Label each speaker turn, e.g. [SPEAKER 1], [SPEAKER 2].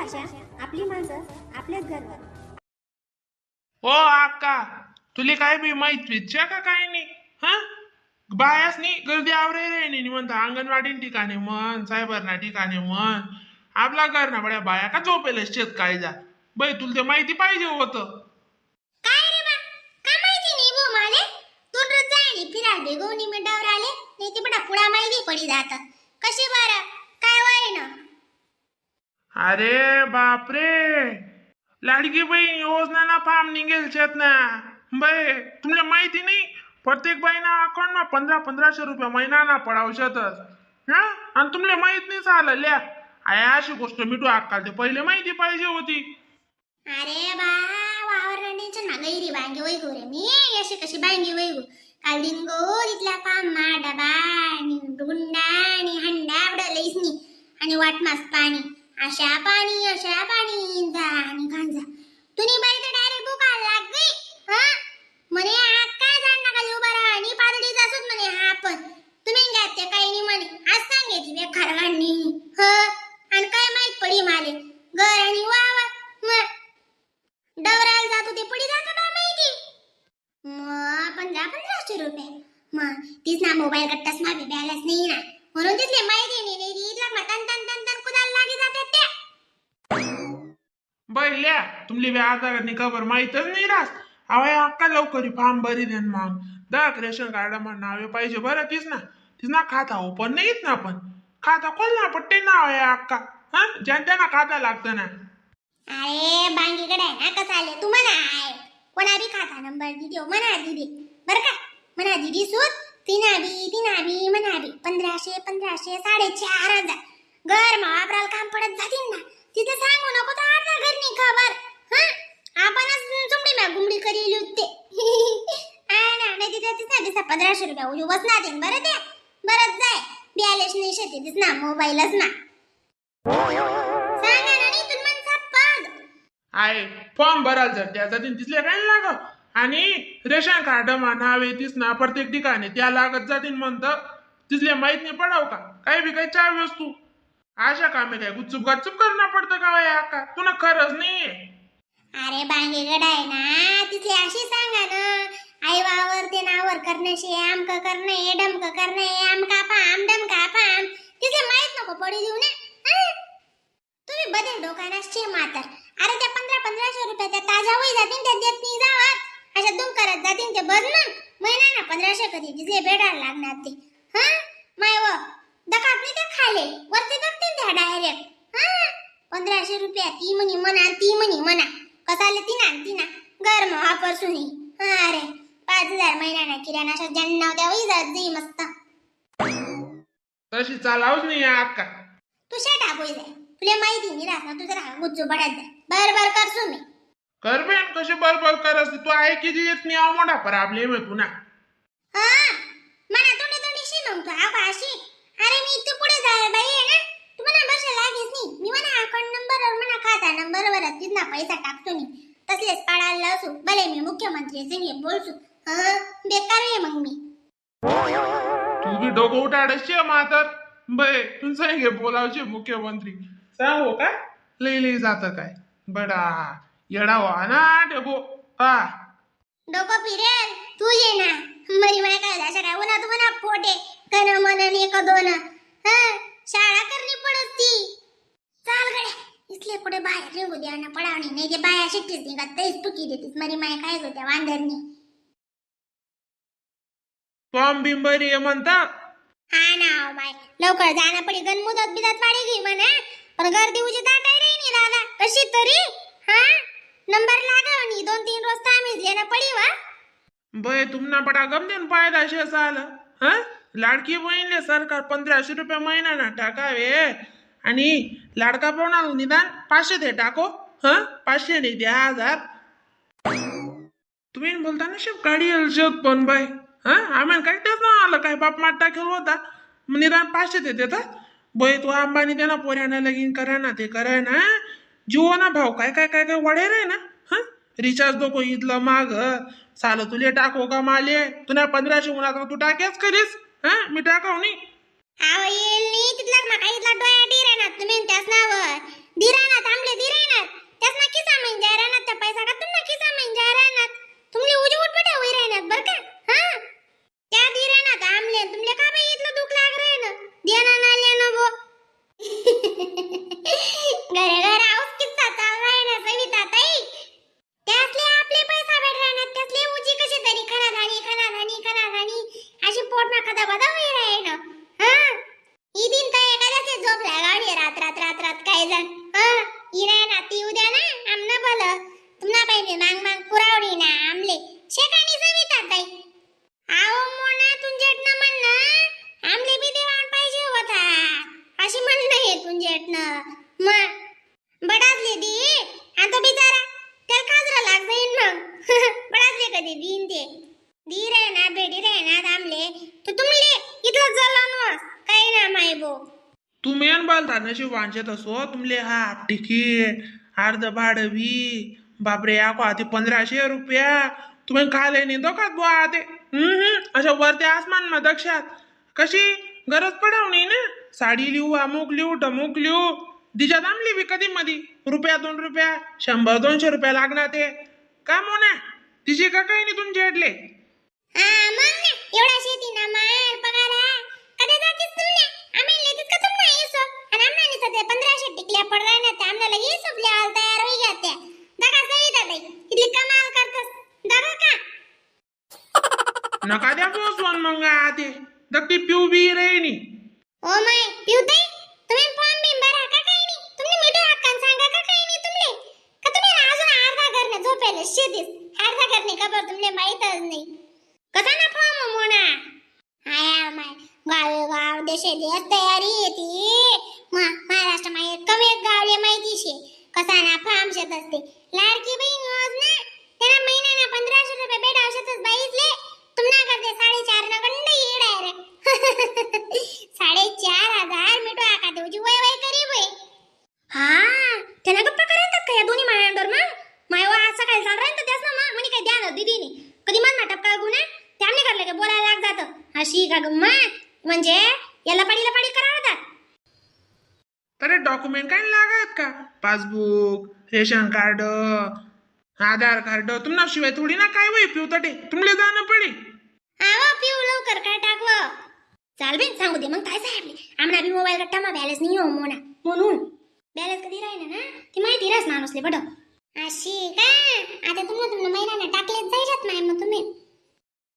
[SPEAKER 1] भाषा, आपली माणसं, आपल्याच घरवर.
[SPEAKER 2] ओ अक्का, तुले काय बी माहित विच्छा का काय नाही? हा बायासनी गर्दी आवरे रे नाही म्हणता अंगणवाडी ठिकाणी म्हण, सायबरना ठिकाणी म्हण, आपला घर ना बड्या बाया का झोपेल शेत काय जा. बाई, तुला ते माहिती पाहिजे होतं.
[SPEAKER 3] काय रे बा, का माहिती नाही भो माले? दोन रोज जाय नी फिराल बे गोनी में डवर आले नाही ते बडा पुडा माहिती पडी जात. कशी बारा काय वाय ना?
[SPEAKER 2] अरे बापरे, लाडकी बहीण योजना ना फार्म निघेल शेत ना. बाई, तुला माहिती नाही? प्रत्येक बाईना अकाउंट मा 1500-1500 रुपये महिना ना पडावशातच. हा, आणि तुला माहित नाही झालं ल्या? I, अशी गोष्ट मिठू अक्काल ते पहिले माहिती पाहिजे होती.
[SPEAKER 3] अरे बा, वावर टेन्शन ना गैरी बांगी वैगू रे मी. अशी कशी बांगी वैगू? काल दिन गो तिथला फार्म मा डबा आणि गुंडा आणि हंडा बडं नी आणि वाट मास पाणी, अशा पाणी, अशा पाणी इंजा आणि गांजा. तुम्ही बाई तर डायरेक्ट बुकायला लाग गई. हा म्हणे, हा काय जाण नका उभा राहा आणि पातळी जासूच म्हणे. हा, पण तुम्ही घ्या ते काही नाही म्हणे. आज सांगायची बेकार वाढणी. ह, आणि काय माहित पडी माले घर आणि वावर मग डवराला जातो ते पडी जातो बा माहिती. मग 1500-1500 रुपये मग तीच ना मोबाईल कट्टास मागे बॅलन्स नाही ना, म्हणून तिथले माहिती नाही. नाही इथला मग तन तन तन तन कुदाल लागी जाते त्या.
[SPEAKER 2] बाई ल्या, तुमली बी आता खबर माहीतच नाही रास. अवय अक्का, लवकर फार्म भरी then. मग दक रेशन कार्ड म्हण नावे पाहिजे बरं. तीच ना, तीच ना खाता ओपन नाहीच ना, पण खाता खोल ना पट्टे ना. अवय अक्का, हा ज्या ना खाता लागतं ना.
[SPEAKER 3] अरे बांगीकडे आहे ना, कसं आले तू म्हणा आहे कोणा बी खाता नंबर दिदी हो म्हणा दिदी बर का. म्हणा दिदी सूत तिना बी, तिना बी, म्हणा बी 1500-1500 4500. घर मा वापरायला काम पडत जातील ना. तिथे सांगू नको तर अर्धा घर नाही खबर. हा, आपणच चुमडी मा गुमडी करी होते. हा ना, नाही तिथे तिथे दिसा 1500 रुपये उजू बसणार देईन बरं ते बरंच जाय. बॅलेन्स नाही शेती दिस ना मोबाईलच ना. सांगा ना नाही तुला मन सापद.
[SPEAKER 2] आहे फॉर्म भरायला जर त्या जातीन तिथले काय लाग आणि रेशन कार्ड मा नावे तीच ना प्रत्येक ठिकाणी त्या लागत जातीन म्हणतं. तिथले माहित नाही पडाव का काही बी काही चार वस्तू? अशा कामे काय गुपचूप गपचूप करणं पडतं का बाई? अक्का, तुला खरंच नाही.
[SPEAKER 3] अरे बांगेगड आहे ना, तिथले अशी सांगा ना. आई वावर ते नावर करण्याशी आमक करणे डमक करणे आमका पाम डमका पाम तिथले माहित नको पडू देऊ ना. हं? तुम्ही बदल डोकाना शे मातर. अरे त्या 1500-1500 रुपये त्या ताज्या होई जातील, त्या देत नाही जावत अशा दुम करत जातील ते. बघ ना, महिना ना 1500 कधी तिथले भेटायला लागणार ते. हा माय व दकात नाही त्या खाले वरती बघतील त्या डायरेक्ट. हा 1500 रुपया ती म्हणी म्हणा, ती म्हणी म्हणा कसाले ती ना ती ना घर मग वापरसू नाही. अरे 5000 महिना किराणा अशा ज्यांना त्या होई जात जाई मस्त.
[SPEAKER 2] तशी चालावच नाही अक्का.
[SPEAKER 3] तू शेटा होई जाय, तुला माहिती नाही राहत ना, तुझं राहा गुज्जू पडत जाय. बर बर करसू मी.
[SPEAKER 2] कर बेन, कशी बरोबर करस तू आहे किती येत नाही. मोठा प्रॉब्लेम आहे तुना.
[SPEAKER 3] हा म्हणा तोंडी तोंडी शी मग तू आव अशी. अरे मी इथे पुढे जाय बाई आहे ना, तू म्हणा बस लागेच नाही. मी म्हणा अकाउंट नंबर वर म्हणा खाता नंबर वर तिथना पैसा टाकतो मी. तसलेच पाडायला असू भले मी मुख्यमंत्री संगे बोलसू. हा बेकार आहे मग मी.
[SPEAKER 2] तू बी डोकं उठाडशी मातर. बय, तू सांगे बोलावचे मुख्यमंत्री सांगू काय लई लई जात काय बडा येडा वा ना टेबो हा.
[SPEAKER 3] डोकं फिरेल तू ये ना. मरी माय काय अशा काय उन्हात म्हणा फोटे कन मन एक दोन. हा शाळा करणी पडत ती. चाल गड्या, इसले कुठे बाहेर निघू द्या ना पडावणी नाही ते बाया शिट्टीच निघत तेच तुकी देतीस. मरी माय काय होत्या वांदरनी.
[SPEAKER 2] फॉर्म बिम बरी आहे म्हणता.
[SPEAKER 3] हा ना हो माय, लवकर जाणं पडी गण मुदत बिदत वाढी गई म्हणा, पण गर्दी उजी दाटाय रे नी दादा कशी तरी. हा नंबर लागावनी 2-3 रोज थांबितले ना पडी वा.
[SPEAKER 2] बय, तुमना बडा गमतीन फायदा शे झालं. हा लाडकी बहीणले सरकार 1500 रुपये महिना ना टाकावे आणि लाडका पाहुणा निदान 500 ते टाको. हा 500 नाही द्या 1000. तुम्ही बोलता ना शेफ गाडी येईल पण बाय. हा आम्हाला काही तेच ना आलं काय बाप माठ टाकेल होता. मग निदान 500 ते देतात. बय, तू अंबानी त्यांना पोऱ्याना लगीन करा ना ते करा ना जीव ना भाऊ काय काय काय काय वडेर आहे ना. हा रिचार्ज नको इथलं माग सालं तुले टाको का माले? तुला 1500 होणार तू टाकेच कधीच. हा मी टाकाव नाही.
[SPEAKER 3] आव येईल नी तिथला माका इथला डोया डिराना तुम्ही त्याच नावर दिराना थांबले. घरे घर आऊस किस्सा चालू आहे ना सविता ताई. त्यासले आपले पैसा भेट राहणार, त्यासले उची कशी तरी खनाधानी खनाधानी खनाधानी अशी पोट मा कदा बदा होई राहे ना. हा ई दिन तर एखाद्याचे झोप लागावी रात रात रात रात काय जण. हा ई रे ना ती उद्या ना आमना भलं तुम्हाला पाहिजे मांग मांग पुरावडी ना आमले शेकानी सविता ताई. आओ मोना तुंजेटनं म्हणणं आमले बी देवाण पाहिजे होता अशी म्हणणं हे तुंजेटनं. मग बडाजले दी आणि तो बिचारा त्याला खाजरा लाग जाईन मग. बडाजले कधी दीन ते दी रे ना बेडी रे ना थांबले तर तुमले इथलं जलन काही ना माय बो.
[SPEAKER 2] तुम्ही अन बोलता नशीब वांशत असो तुमले हाफ तिकीट अर्ध भाडं बी बापरे आको आते 1500 रुपया तुम्ही खाले नाही दोकात बुवा आते. हम्म अशा वरते आसमान मा दक्षात कशी गरज पडाव नाही ना. साडी लिहू अमुक लिहू टमुक लिहू दिशा थांबली बी कधी मधी रुपया 2 रुपया 100 200 रुपया लागणार ते का मोना तिची का काही नाही तुमच्या हेडले.
[SPEAKER 3] हा मग ना एवढा शेती ना माल पगार कधी जातीस तुमने आम्ही लेतीस का तुमना येसो आणि आमना निसत ते 1500 टिकल्या पडलाय ना ते आमना लगे येसो आपल्या तयार होई ग्या त्या दगा सविता ताई इथली कमाल करतस दगा का.
[SPEAKER 2] नका द्या पोचवण मग आते दगती पिऊ बी रे नी.
[SPEAKER 3] ओ my पिवताई तुम्ही फॉर्म बिम भरा का काही नाही तुम्ही मिठू हक्कान सांगा का काही नाही तुमले का तुम्ही ना अजून अर्धा घरने झोपेल शेतीस अर्धा घरने खबर तुमले माहीतच नाही कसा ना फॉर्म मोना. आया माय गावे गाव देशे देश तयारी येते महाराष्ट्र माय कमी गावले माहिती शे कसा ना फॉर्म शेत असते लाडकी बहीण योजना त्यांना महिन्याना 1500 रुपये बेडाव शेतच बाईसले तुमना करते 4.5 न गंड येड आहे रे. 4500 मिठो आका देऊची वय वय करी वय. हा त्यांना गप्पा करायतात का या दोन्ही मायांडोर मग माय आज सकाळी चाल राहील तर त्याच ना मग म्हणे काय द्या ना दीदीने कधी मन नाटक गुन्हा त्याने करले का बोलायला लाग जातं अशी का गम्मत म्हणजे याला पाडी लपाडी करावं होतात.
[SPEAKER 2] अरे डॉक्युमेंट काय लागत का passbook ration card Aadhaar card तुम्हाला शिवाय थोडी ना काय वय पिवताटे तुमले जाणं पडे.
[SPEAKER 3] आवा पिऊ लवकर काय टाकव चाल बेन सांगू दे मग काय साहेबले आमना बी मोबाईल कट्टा मा बॅलन्स नाही हो मोना म्हणून बॅलन्स कधी राहिना ना ती माहिती रास माणूसले बड अशी का आता तुम्हाला तुमच्या महिन्यानं टाकलेच जायच्यात नाही मग तुम्ही.